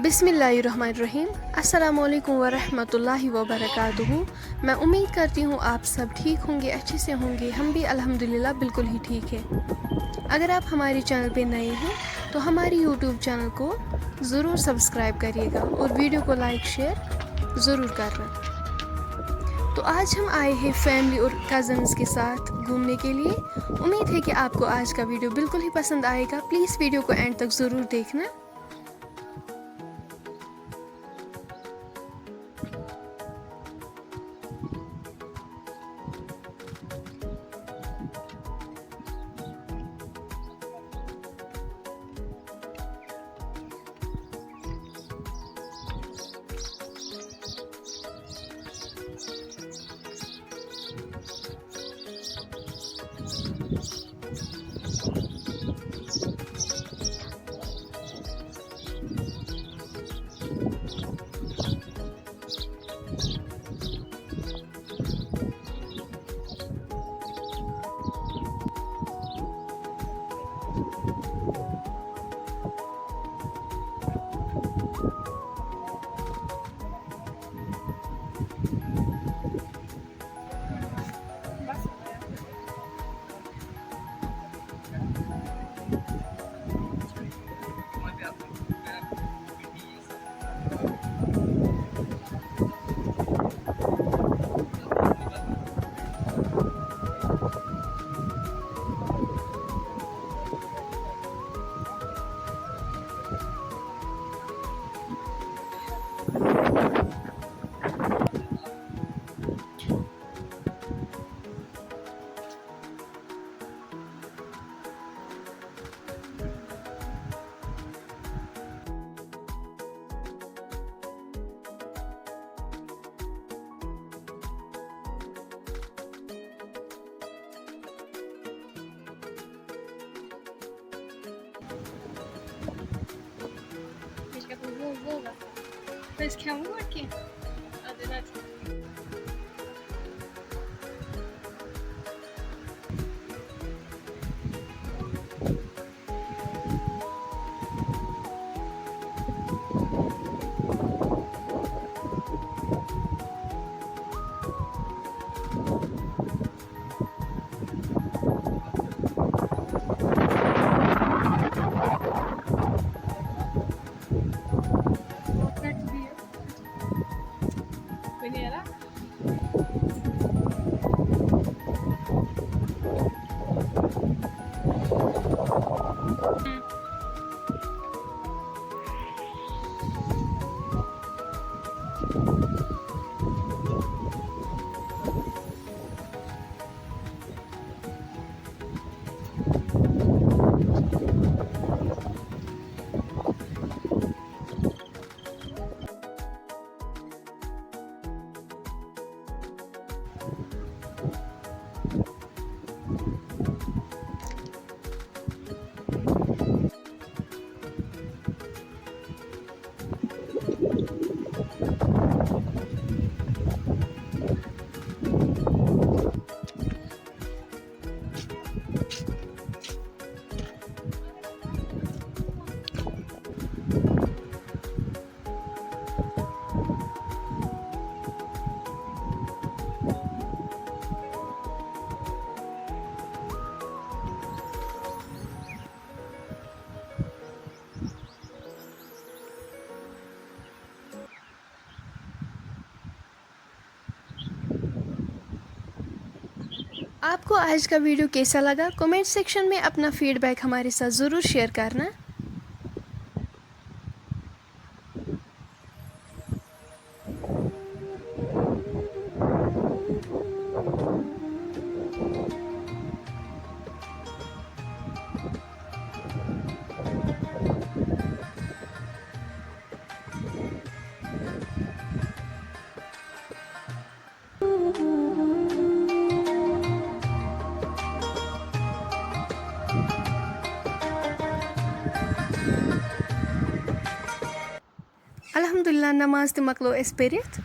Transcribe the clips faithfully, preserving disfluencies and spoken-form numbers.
بسم اللہ الرحمن الرحیم۔ السلام علیکم ورحمۃ اللہ وبرکاتہ۔ میں امید کرتی ہوں آپ سب ٹھیک ہوں گے، اچھے سے ہوں گے۔ ہم بھی الحمدللہ بالکل ہی ٹھیک ہیں۔ اگر آپ ہمارے چینل پہ نئے ہیں تو ہمارے یوٹیوب چینل کو ضرور سبسکرائب کریے گا اور ویڈیو کو لائک شیئر ضرور کرنا۔ تو آج ہم آئے ہیں فیملی اور کزنس کے ساتھ گھومنے کے لیے۔ امید ہے کہ آپ کو آج کا ویڈیو بالکل ہی پسند آئے گا۔ پلیز ویڈیو کو اینڈ تک ضرور دیکھنا۔ Mas que é tão boa, boa. Parece que é um aqui. آپ کو آج کا ویڈیو کیسا لگا؟ کمنٹ سیکشن میں اپنا فیڈ بیک ہمارے ساتھ ضرور شیئر کرنا۔ الحمدللہ، نماز تہِ مۄکلٲو اَسہِ پٔرِتھ۔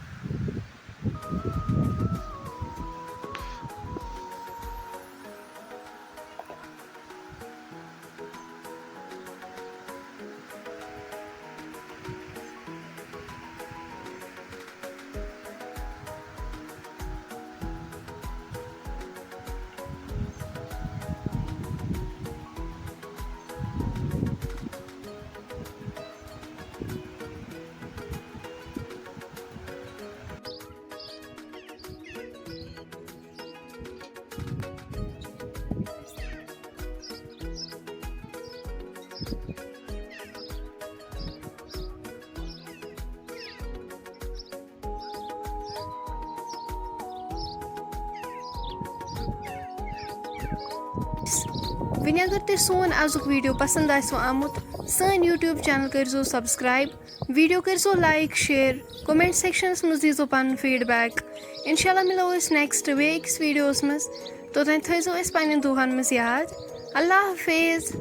وۄنۍ اگر تۄہہِ سون أزیُک video پسند آسِوٕ آمُت، سٲنۍ YouTube channel کٔرزیٚو subscribe، video کٔرزیٚو like، share، comment sectionس منٛز دیٖزیٚو پنُن feedback۔ انشاءاللہ مِلو أسۍ next بیٚیہِ أکِس videoس منٛز۔ توٚتام تھٲیزیٚو أسۍ پننٮ۪ن دُعاہن منٛز یاد۔ اللہ حافظ۔